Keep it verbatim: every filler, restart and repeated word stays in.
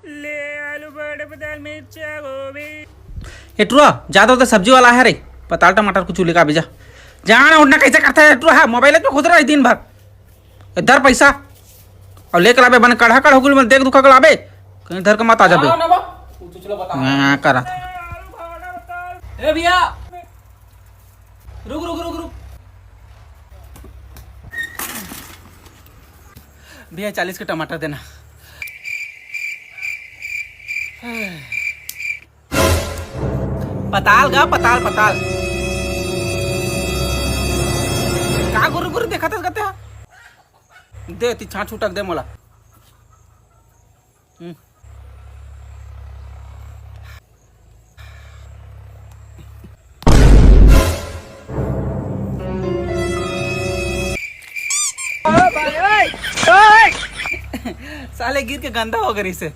ले आलू, बड़ पताल, मिर्चा, गोभी। ए टुरा, जा तो सब्जी वाला हे रे, पताल टमाटर कुछु लेके आबे जा। जाना उठना कैसे करता हे टुरा, हाँ, मोबाइल में घुस रहा है दिन भर। ए, धर पैसा। अउ लेके लाबे, बन कढ़ा कढ़ा होगुल में देख दुखा के लाबे। कहीं धर के मत आ जाबे। हाँ, ना बा। तू तो चलो बता। हाँ, करा था। ए भैया, रुक, रुक, रुक, रुक। भैया, चालीस के टमाटर देना। पताल गा, पताल, पताल। का गुरु गुरु देखत हस गते हा? दे, ती छांट छुटक दे मोला। हम्म। साले गिर के गंदा हो गए से।